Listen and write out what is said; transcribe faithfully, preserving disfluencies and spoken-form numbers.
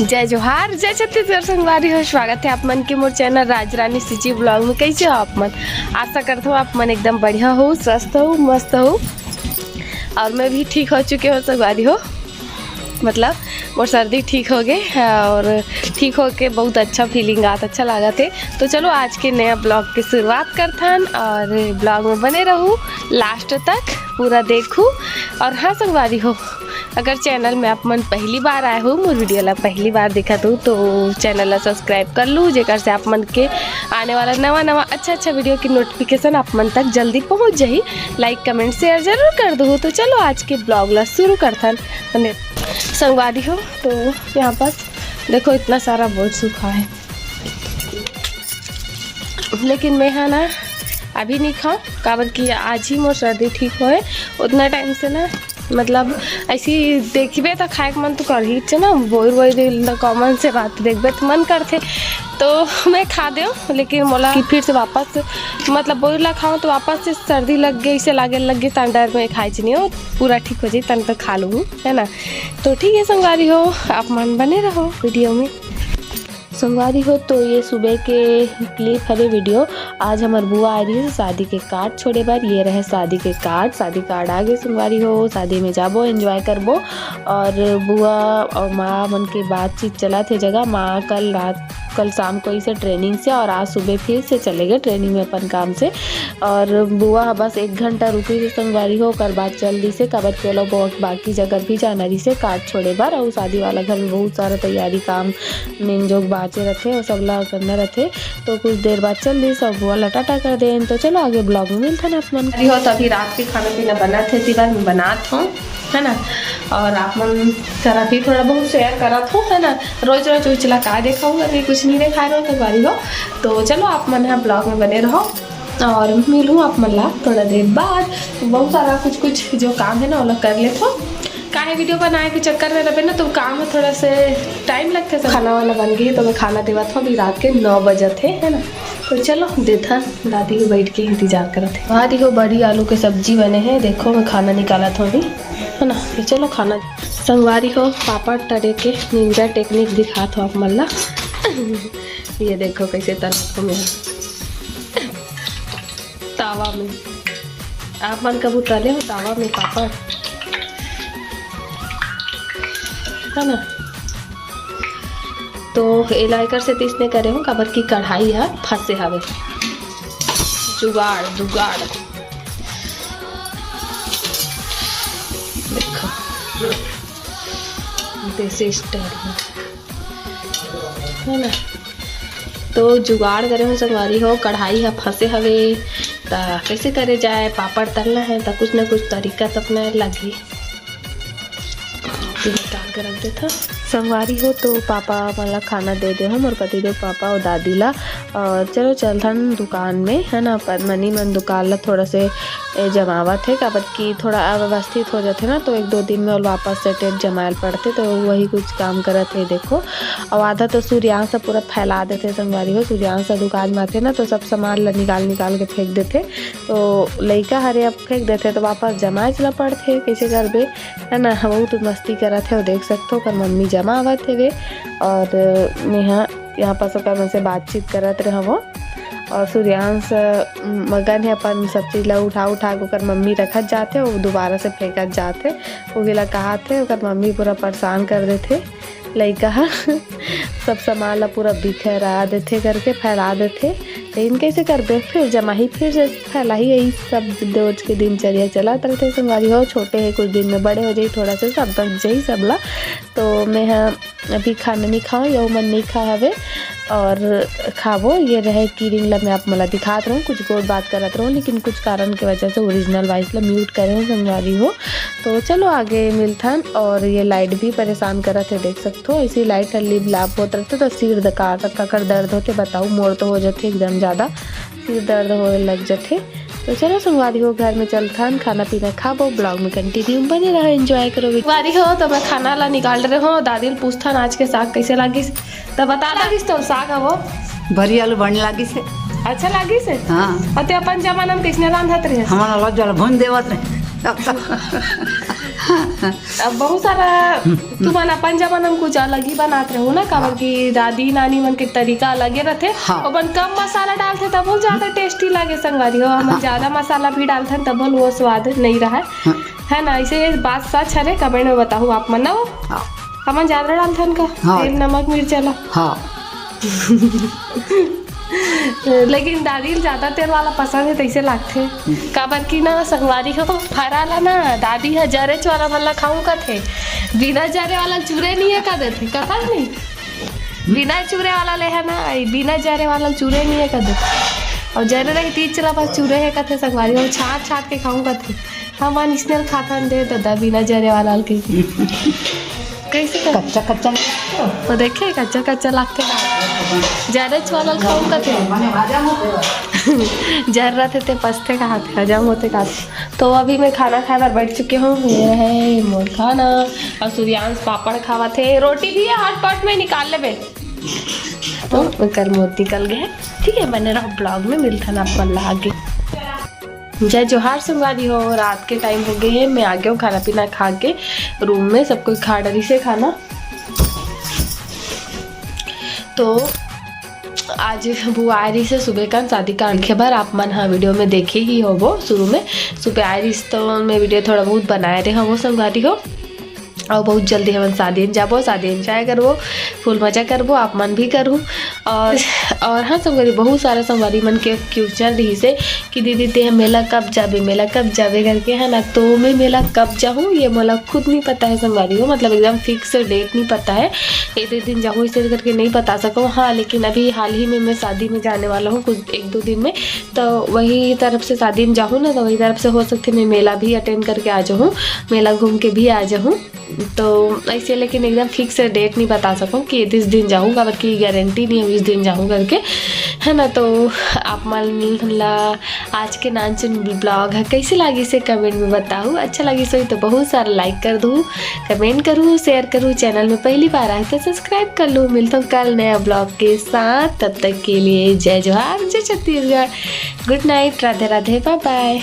जय जोहार, जय छत्तीसगढ़ संगवारी हो। स्वागत है आप मन के मोर चैनल राजरानी सीजी ब्लॉग में। कैसे हो आप मन? आशा करत हो आप मन एकदम बढ़िया हो, स्वस्थ हो, मस्त हो। और मैं भी ठीक हो चुके हो संगवारी हो, मतलब मोर सर्दी ठीक हो गए और ठीक हो के बहुत अच्छा फीलिंग आत, अच्छा लागत है। तो चलो आज के नया ब्लॉग के शुरुआत करथन और ब्लॉग में बने रहू लास्ट तक, पूरा देखू। और हाँ संगवारी हो, अगर चैनल में आप मन पहली बार आए हो, मोर वीडियो ला पहली बार देखत हो, तो चैनल ला सब्सक्राइब कर लू, जेकर से आप मन के आने वाला नवा नवा अच्छा अच्छा वीडियो की नोटिफिकेशन आप मन तक जल्दी पहुंच जाही। लाइक कमेंट शेयर जरूर कर दो। तो चलो आज के ब्लॉग ला शुरू करथन। संगवारी हो, तो यहाँ पास देखो इतना सारा बोझ सूखा है, लेकिन मैं हा ना अभी नहीं खाऊँ, काबर कि आज ही मोर सर्दी ठीक होए। उतना टाइम से ना, मतलब ऐसी देखबे तो खाए के मन तो कर ही चे ना, बोर बोर कॉमन से बात देखबे तो मन करथे, तो मैं खा दे, लेकिन मोला कि फिर से वापस, मतलब बोर ला खाऊँ तो वापस से सर्दी लग गई, इसे लागे लग गई, तो डर में खाए चे नहीं हो, पूरा ठीक हो जाए तन तो खा लूँ, है ना। तो ठीक है संगवारी हो, आप मन बने रहो वीडियो में। संगवारी हो, तो ये सुबह के क्लिप हरे वीडियो। आज हमर बुआ आ रही है शादी के कार्ड छोड़े बर। ये रहे शादी के कार्ड, शादी कार्ड आ गए संगवारी हो। शादी में जाबो, एंजॉय करबो। और बुआ और माँ मन के बातचीत चला थे जगह। माँ कल रात, कल शाम को इसे ट्रेनिंग से और आज सुबह फिर से चले गए ट्रेनिंग में अपन काम से। और बुआ ह बस एक घंटा रुकी थी संगवारी हो, ओकर बाद चल दी से, काबर के ओला बहुत बाकी जगह भी जाना रही से कार्ड छोड़े बर। और शादी वाला घर में बहुत सारा तैयारी काम मेन जोग बाचे रथे, वो सब ला करना रथे। तो कुछ देर बाद चल दी, सब वो ला टाटा कर देन। तो चलो आगे ब्लॉग में मिलथन आप मन। अरे हो, तो अभी रात के खाना पीना बनात हे, तिबर में बनात हो, है ना। और आप मन करा भी थोड़ा बहुत शेयर करत हो, है ना। रोज रोज उचला का देखा हूँ, अभी कुछ नहीं देखा रहो तो बारी हो। तो चलो आप मन है ब्लॉग में बने रहो और मिलूँ आप मन ला थोड़ा देर बाद। बहुत सारा कुछ कुछ जो काम है ना, वो लोग कर लेथो। काहे वीडियो बनाए के चक्कर में रहे ना, तो काम में थोड़ा से टाइम लगते। सब खाना वाना बन गई, तो मैं खाना देवत हूँ। अभी रात के नौ बजे थे, है ना। तो चलो देखा, दादी भी बैठ के इंतजार करत है। वहाँ देखो, बड़ी आलू के सब्जी बने हैं। देखो, मैं खाना निकालत हूँ अभी, है ना। तो चलो खाना। संगवारी हो, पापड़ तरे के निंजा टेक्निक दिखात हूँ आप मन ला। ये देखो कैसे तरत हूँ मैं तावा में। आप मन कभू तले हो तावा में पापड़, है ना? तो एला एकर से तीसने करे हूँ, काबर की कढ़ाई ह फंसे हवे। जुगाड़, जुगाड़। देखो, देसी स्टाइल में, है ना? तो जुगाड़ करे हो संगवारी हो, कढ़ाई ह फंसे हवे, त कैसे करे जाए? पापड़ तलना है, त कुछ ना कुछ तरीका त अपनाए लगही। निकाल के रख देथा। संगवारी हो, तो पापा मन ला खाना दे दे हो, मोर पतिदेव पापा और दादी ला। और चलो चलथन दुकान में, है ना, पर मनी मन दुकान ला थोड़ा से ए, जमावत हे, काबर कि थोड़ा अव्यवस्थित हो जाथे ना, तो एक दो दिन में ओला वापस से टेप जमायल पड़थे, तो वही कुछ काम करत हे। देखो, अउ आधा तो सूर्यांश ह पूरा फैला देथे संगवारी हो। सूर्यांश ह दुकान में आथे ना, तो सब सामान ला निकाल निकाल के फेंक देथे, तो लइका हरे अब फेंक देथे, तो वापस जमाए ला पड़थे, कैसे करबे, है ना। बहुत मस्ती करत हे, देख सकथो, ओकर मम्मी जमावत हेवे, और मेहा यहाँ पास ओकर मन से बातचीत करत रहवो। और सूर्यांश, अ, मगन हे अपन सब चीज ला उठा उठा के ओकर मम्मी रखत जाथे, वो दोबारा से फेंकत जाथे। वो ला कहाथे, ओकर मम्मी पूरा परेशान कर देथे लइका ह। सब सामान ला पूरा बिखरा देथे करके फैला देथे। लेकिन कैसे करबे, फिर जमाही, फिर से फैलाही, यही सब रोज के दिनचर्या चलत रहथे संगवारी हो। छोटे हे, कुछ दिन में बड़े हो जाही, थोड़ा से सब बच जाही सब ला। तो मैं ह अभी खाना नहीं खाओ, यो मन नहीं खा हवे और खाबो। ये रहे कीरिंग ला मैं आप मन ला दिखात रहूँ, कुछ गोठ बात करत रहूँ, लेकिन कुछ कारण के वजह से ओरिजिनल वॉइस ला म्यूट करे हूँ संगवारी हो। तो चलो आगे मिलथन। और ये लाइट भी परेशान करत हे, देख सकथो, ऐसी लाइट ह लिप लाप होत रहथे तो सिर दकार तक काकर दर्द होथे, बताऊ, मोर तो हो जाथे एकदम ज्यादा, सिर दर्द होए लग जाथे। तो चलो संगवारी हो, घर में चलथन, खाना पीना खाबो, ब्लॉग में कंटिन्यू बने रहा, एंजॉय करो। संगवारी हो, तो मैं खाना ला निकाल रहे हो, दादी ल पूछथन आज के साग कैसे लागिस, तो बता लागिस तो साग हवो। भरी आलू बन लागिस हे। अच्छा लागिस हे? हाँ। अउ ते अपन जमाना में कैसने रांधत रहे? हमन अलग जल भून देवत रहे। अब बहुत सारा तुमन अपन जमाना में कुछ अलग ही बनात रहो ना, काबर कि दादी नानी मन के तरीका अलगे रथे। हाँ। अपन कम मसाला डालथे तब वो ज्यादा टेस्टी लागे संगवारी हो। हमन हाँ। ज्यादा मसाला भी डालथन तब वो स्वाद नहीं रहा। हाँ। है ना, ऐसे ये बात सच हरे, कमेंट में बताओ आप मन ना। हाँ। हमन ज्यादा डालथन का हाँ। तेल, नमक, मिर्चा ला? हाँ। लेकिन दादी ल ज्यादा तेल वाला पसंद है, तैसे लागथे। काबर कि ना संगवारी हो, फरा ला ना दादी ह जरेच वाला भला खाऊं कथे, बिना जरे वाला चूरे नहीं है का देथे, कथा नहीं। बिना चूरे वाला ले है ना, ई बिना जरे वाला चूरे नहीं है का देथे। और जरे रही तीच ला बस चूरे है कथे संगवारी, और छाट छाट के खाऊं कथे। हम इसने खाथन दे दादा बिना जरे वाला के। कैसे कर? कच्चा कच्चा। तो देखे, कच्चा कच्चा लागथे का? जरेच वाला खाऊं कथे। जर रथे ते पसथे का हाथ, हजम होथे का। तो अभी मैं खाना खाए बर बैठ चुके हूँ। ये है मोर खाना। और सूर्यांश पापड़ खावत हे, रोटी भी है हॉटपॉट में, निकाल लेबे। तो ओकर मोर निकल गए। ठीक है, बने रहो ब्लॉग में, मिलथन आप मन ला आगे। जय जोहार संगवारी हो, रात के टाइम हो गए है, मैं आ गया हूँ खाना पीना खा के रूम में। सब कोई खा डरी से खाना। तो आज बुआ आ रही से सुबह का शादी का आंखें भर आप मन हा वीडियो में देखे ही हो वो शुरू में। सुबह आ रही तो मैं वीडियो थोड़ा बहुत बनाए रहे हो वो संगवारी हो। और बहुत जल्दी हमन शादी में जाबो, शादी में जाए करबो, फुल मजा करबो, आप मन भी करहु। और और हाँ संगवारी, बहुत सारा संगवारी मन के क्वेश्चन रही से कि दीदी ते मेला कब जाबे, मेला कब जाबे करके, है ना। तो मैं मेला कब जाहूँ ये मोला खुद नहीं पता है संगवारी हो, मतलब एकदम फिक्स डेट नहीं पता है, ये दो दिन जाहूँ इसे करके नहीं बता सकूँ। हाँ, लेकिन अभी हाल ही में मैं शादी में जाने वाला हूँ कुछ एक दो दिन में, तो वही तरफ से शादी में जाहूँ ना, तो वही तरफ से हो सकते मैं मेला भी अटेंड करके आ जाऊँ, मेला घूम के भी आ जाऊँ। तो ऐसे लेकिन एकदम फिक्स डेट नहीं बता सकूँ कि इस दिन जाऊँ, काबर कि गारंटी नहीं है इस दिन जाऊँ करके, है ना। तो आप मन ला आज के नानचुन ब्लॉग है कैसे लागी से कमेंट में बताओ। अच्छा लागी सो तो बहुत सारा लाइक कर दू, कमेंट करू, शेयर करू। चैनल में पहली बार आए तो सब्सक्राइब कर लू। मिलता हूँ कल नया ब्लॉग के साथ, तब तक के लिए जय जोहार, जय छत्तीसगढ़, गुड नाइट, राधे राधे, बाय बाय।